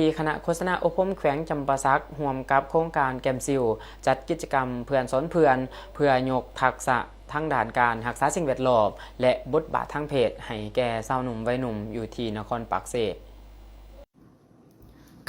ທີ່ຄະນະໂຄສະນາອົບຮົມແຂວງຈຳປາສັກ ຮ່ວມກັບໂຄງການແກມຊິວ ຈັດກິດຈະກຳເພື່ອນສອນເພື່ອນ ເພື່ອຍົກທັກສະທາງດ້ານການຮັກສາສິ່ງແວດລ້ອມ ແລະ ບົດບາດທາງເພດໃຫ້ແກ່ຊາວໜຸ່ມໄວໜຸ່ມຢູ່ທີ່ນະຄອນປາກເຊ.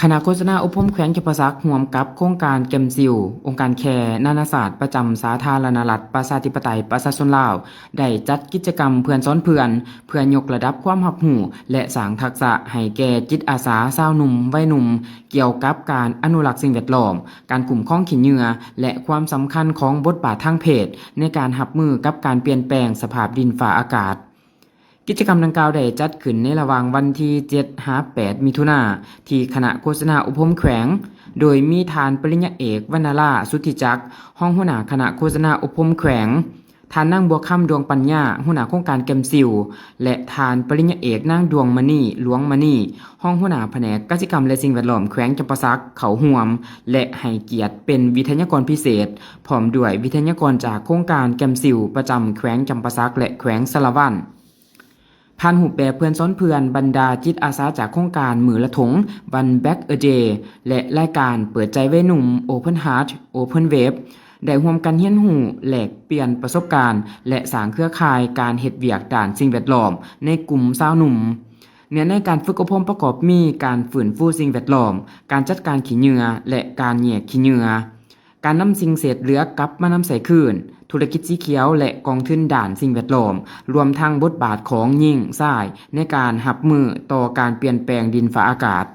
ຄະນະໂຄສະນາອົບຮົມແຂວງຈຳປາສັກ ຮ່ວມກັບໂຄງການແກມຊິວ, ອົງການແຄນານາຊາດປະຈຳສາທາລະນະລັດ ປະຊາທິປະໄຕ ປະຊາຊົນລາວ ໄດ້ຈັດກິດຈະກຳເພື່ອນສອນເພື່ອນ ເພື່ອຍົກລະດັບຄວາມຮັບຮູ້ ແລະ ສ້າງທັກສະໃຫ້ແກ່ຈິດອາສາຊາວໜຸ່ມໄວໜຸ່ມ ກ່ຽວກັບການອະນຸລັກສິ່ງແວດລ້ອມ, ການຄຸ້ມຄອງຂີ້ເຫຍື້ອ ແລະ ຄວາມສຳຄັນຂອງບົດບາດທາງເພດ ໃນການຮັບມືກັບການປ່ຽນແປງສະພາບດິນຟ້າອາກາດ. ກິດຈະກຳດັ່ງກ່າວໄດ້ຈັດຂຶ້ນໃນລະຫວ່າງວັນທີເຈັດຫາແປດມິຖຸນາ ທີ່ຄະນະໂຄສະນາອົບຮົມແຂວງ, ໂດຍມີທ່ານປະລິນຍາເອກ ວັນນະລາ ສຸດທິຈັກ ຮອງຫົວໜ້າຄະນະໂຄສະນາອົບຮົມແຂວງ, ທ່ານນາງ ບົວຄຳ ດວງປັນຍາ ຫົວໜ້າໂຄງການແກມຊິວ ແລະ ທ່ານປະລິນຍາເອກ ນາງ ດວງມະນີ ຫຼວງມະນີ ຮອງຫົວໜ້າພະແນກກະສິກຳ ແລະ ສິ່ງແວດລ້ອມແຂວງຈຳປາສັກ ເຂົ້າຮ່ວມ ແລະ ໃຫ້ກຽດເປັນວິທະຍາກອນພິເສດ ພ້ອມດ້ວຍວິທະຍາກອນຈາກໂຄງການແກມຊິວ ປະຈຳແຂວງຈຳປາສັກ ແລະ ແຂວງສາລະວັນ. ຜ່ານຮູບແບບເພື່ອນສອນເພື່ອນ, ບັນດາຈິດອາສາຈາກໂຄງການມື້ລະທົງ One Bag a Day ແລະ ລາຍການເປີດໃຈໄວໜຸ່ມ Open Heart Open Wave ໄດ້ຮ່ວມກັນຮຽນຮູ້, ແລກປ່ຽນປະສົບການ ແລະ ສ້າງເຄືອຂ່າຍການເຮັດວຽກດ້ານສິ່ງແວດລ້ອມໃນກຸ່ມຊາວໜຸ່ມ. ເນື້ອໃນການຝຶກອົບຮົມປະກອບມີການຟື້ນຟູສິ່ງແວດລ້ອມ, ການຈັດການຂີ້ເຫຍື້ອ ແລະ ການແຍກຂີ້ເຫຍື້ອ. ການນຳສິ່ງເສດເຫຼືອກັບມານຳໃຊ້ຄືນ, ທຸລະກິດສີຂຽວ ແລະ ກອງທຶນດ້ານສິ່ງແວດລ້ອມ, ລວມທັງບົດບາດຂອງຍິງ, ຊາຍ ໃນການຮັບມືຕໍ່ການປ່ຽນແປງດິນຟ້າອາກາດ.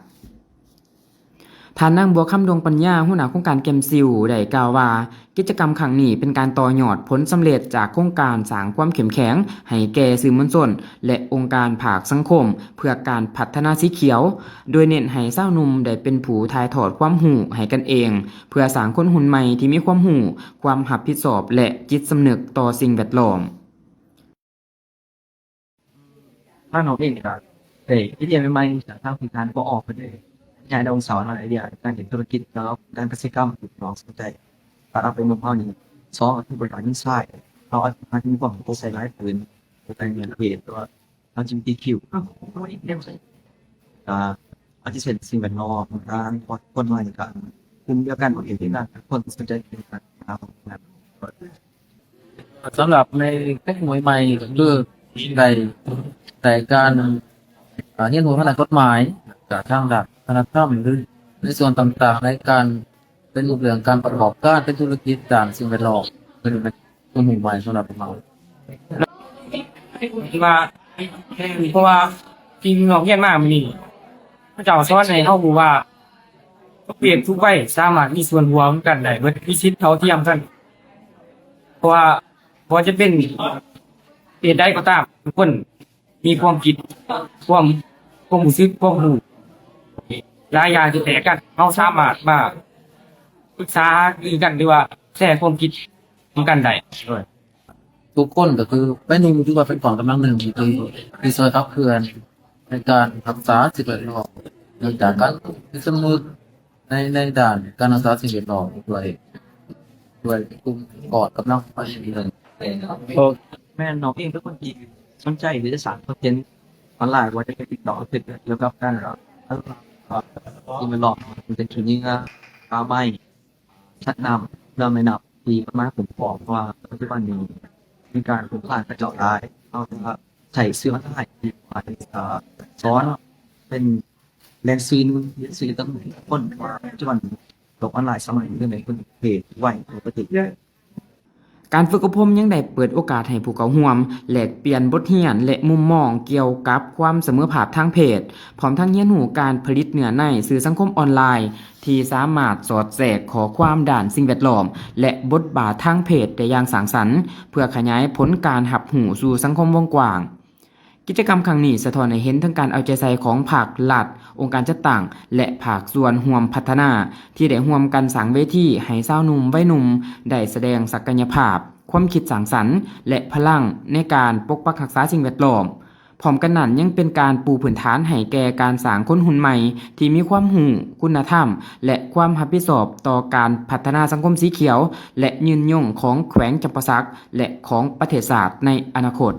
ທ່ານນາງ ບົວຄຳ ດວງປັນຍາ ຫົວໜ້າໂຄງການແກມຊິວ ໄດ້ກ່າວວ່າ, ກິດຈະກຳຄັ້ງນີ້ເປັນການຕໍ່ຍອດຜົນສຳເລັດຈາກໂຄງການສ້າງຄວາມເຂັ້ມແຂງໃຫ້ແກ່ສື່ມວນຊົນ ແລະ ອົງການພາກສັງຄົມ ເພື່ອການພັດທະນາສີຂຽວ, ໂດຍເນັ້ນໃຫ້ຊາວໜຸ່ມໄດ້ເປັນຜູ້ຖ່າຍທອດຄວາມຮູ້ໃຫ້ກັນເອງ, ເພື່ອສ້າງຄົນຮຸ່ນໃໝ່ທີ່ມີຄວາມຮູ້, ຄວາມຮັບຜິດຊອບ ແລະ ຈິດສຳນຶກຕໍ່ສິ່ງແວດລ້ອມ. ທາງນ້ອງເອງກໍໄດ້ໄອເດຍໃໝ່ໆ ຈາກທາງໂຄງການບໍ່ອອກເພິ່ນເດ້ ໃຫ້ນ້ອງສາວມາໄອເດຍການເຮັດທຸລະກິດ ແລ້ວກໍການກະສິກຳ ນ້ອງສົນໃຈ ສະຕາດອັບໄປເມືອງເຮົານີ້ ສອງກໍຄືບໍລິການເງິນຊາຍ ເຮົາອາດຈະມີຄວາມເຂົ້າໃຈຫຼາຍຂຶ້ນ ໃນການເຮັດ ຫຼືວ່າ ແອລ ຈີ ບີ ທີ ຄິວ ອ່າ ອາດຈະເປັນສິ່ງແວດລ້ອມ ການ ກົດໝາຍ ການ ກຸ່ມດຽວກັນ ເຫັນທີ່ນັ້ນ ຄົນສົນໃຈເປັນການ ສຳລັບໃນເດັກນ້ອຍໃໝ່ກໍຄືໄດ້ ໄດ້ການ ອ່າ ຮຽນຮູ້ທາງດ້ານກົດໝາຍ ກະທາງດ້ານວັດທະນະທຳ ຫຼື ໃນສ່ວນຕ່າງໆ ໃນການ ເປັນເລື່ອງການປະກອບການເປັນທຸລະກິດດ້ານສິ່ງແວດລ້ອມ ເປັນຄວາມຮູ້ໃໝ່ສຳລັບພວກເຮົາ. ທີ່ວ່າ ເພາະວ່າທີ່ນ້ອງຮຽນມາມື້ນີ້ ເຂົາເຈົ້າສອນໃຫ້ເຮົາຮູ້ວ່າ ທຸກເພດທຸກໄວສາມາດມີສ່ວນຮ່ວມກັນໄດ້ເບິດ ມີສິດເທົ່າທຽມກັນ ເພາະວ່າບໍ່ວ່າຈະເປັນເພດໃດກໍຕາມ ທຸກຄົນ ມີຄວາມຄິດ ຄວາມ ຄວາມຮູ້ສຶກ ຄວາມຮູ້ຫຼາຍຢ່າງທີ່ແຕກກັນ ເຮົາສາມາດມາປຶກສາຫາລືກັນ ຫຼືວ່າແຊຄວາມຄິດນຳກັນໄດ້. ທຸກຄົນກໍຄືໄປໜຶ່ງ ຖືວ່າເປັນກອງກຳລັງໜຶ່ງທີ່ ທີ່ຊ່ວຍຂັບເຄື່ອນໃນການຮັກສາສິ່ງແວດລ້ອມ ເນື່ອງຈາກການມີຈິດສຳນຶກ ໃນ ໃນດ້ານການຮັກສາສິ່ງແວດລ້ອມດ້ວຍ ດ້ວຍກຸ່ມກ້ອນກຳລັງໄປເລື້ອຍໆ. ແມ່ນ ນ້ອງເອງເປັນຄົນທີ່ສົນໃຈທີ່ຈະສ້າງຄອນເທັນອອນລາຍ ບໍ່ວ່າຈະເປັນ TikTok ເຮັດກ່ຽວກັບການ ເອີ ສິ່ງແວດລ້ອມ ເປັນຂີ້ເຫຍື້ອ ປ່າໄມ້ ສັດນ້ຳ ເຮືອແມ່ນ້ຳ ທີ່ເພິ່ນມາຄຸ້ມຄອງ ເພາະວ່າປັດຈຸບັນນີ້ມີການຄຸກຄານເຂົາເຈົ້າຫຼາຍ ເຮົາກໍໃຊ້ສື່ອອນລາຍ ເອີ ສອນເປັນ ແຫຼ່ງສື່ໜຶ່ງ ແຫຼ່ງສື່ກັບຄົນ ວ່າປັດຈຸບັນໂລກອອນລາຍສາມາດເຮັດໃຫ້ຄົນເພດໄວທົ່ວປະເທດ. ການຝຶກອົບຮົມຍັງໄດ້ເປີດໂອກາດໃຫ້ຜູ້ເຂົ້າຮ່ວມແລກປ່ຽນບົດຮຽນ ແລະ ມຸມມອງກ່ຽວກັບຄວາມສະເໝີພາບທາງເພດ, ພ້ອມທັງຮຽນຮູ້ການຜະລິດເນື້ອໃນສື່ສັງຄົມອອນລາຍ ທີ່ສາມາດສອດແຊກຂໍ້ຄວາມດ້ານສິ່ງແວດລ້ອມ ແລະ ບົດບາດທາງເພດໄດ້ຢ່າງສ້າງສັນ ເພື່ອຂະຫຍາຍຜົນການຮັບຮູ້ສູ່ສັງຄົມວົງກວ້າງ. ກິດຈະກຳຄັ້ງນີ້ສະທ້ອນໃຫ້ເຫັນເຖິງການເອົາໃຈໃສ່ຂອງພາກລັດ, ອົງການຈັດຕັ້ງ ແລະ ພາກສ່ວນຮ່ວມພັດທະນາ ທີ່ໄດ້ຮ່ວມກັນສ້າງເວທີໃຫ້ຊາວໜຸ່ມໄວໜຸ່ມໄດ້ສະແດງສັກກະຍະພາບ, ຄວາມຄິດສ້າງສັນ ແລະ ພະລັງໃນການປົກປັກຮັກສາສິ່ງແວດລ້ອມ. ພ້ອມກັນນັ້ນຍັງເປັນການປູພື້ນຖານໃຫ້ແກ່ການສ້າງຄົນຮຸ່ນໃໝ່ທີ່ມີຄວາມຮູ້, ຄຸນນະທຳ ແລະ ຄວາມຮັບຜິດຊອບຕໍ່ການພັດທະນາສັງຄົມສີຂຽວ ແລະ ຍືນຍົງຂອງແຂວງຈຳປາສັກ ແລະ ຂອງປະເທດຊາດໃນອະນາຄົດ.